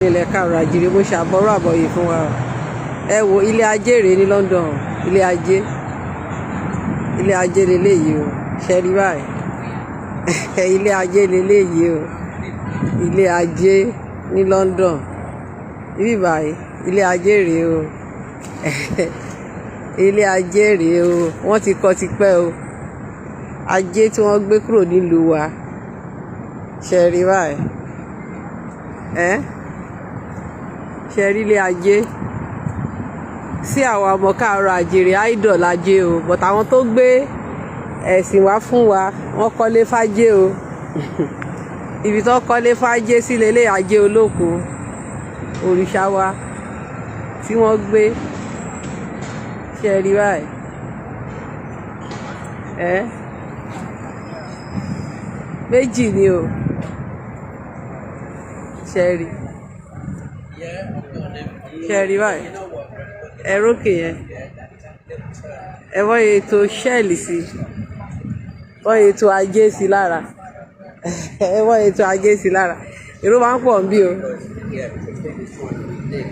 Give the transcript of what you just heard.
Ilẹ̀ káàrọ̀ àjíire, mo ṣàbọ̀rọ̀ àbọ̀yè fún wa o. Ẹ wo ilé ajé rèé ní London. Ilé ajé, ilé ajé leléyìí o. Ṣe rí báyìí? Ilé ajé leléyìí o, ilé ajé ní London ibi báyìí. Ilé ajé rèé o, ilé ajé rèé o. Wọ́n ti kọ́ tipẹ́ o. Ajé tí wọ́n gbé kúrò nílùú wa, ṣe rí báyìí? Ẹ ṣe rí ilé ajé sí àwọn ọmọ káàárọ̀ àjíire. Idol ajé o, but àwọn tó gbé ẹ̀sìn wá fún wa, wọ́n kọ́lé fájé o. Ibi tó kọ́lé fájé sí lélẹ̀, ajé olókun, òrìṣà wa tí wọ́n gbé. Ṣe rí báyìí? Ẹ méjì ni o. Ṣe rí? Ṣe rí báyìí? Ẹ rókè yẹn, ẹ wọ́n ètò shell sí, wọ́n ètò ajé sí lára, ẹ wọ́n ètò ajé sí lára. Èrò máa ń pọ̀ ń bí o. Yeah, because they just trying to be big.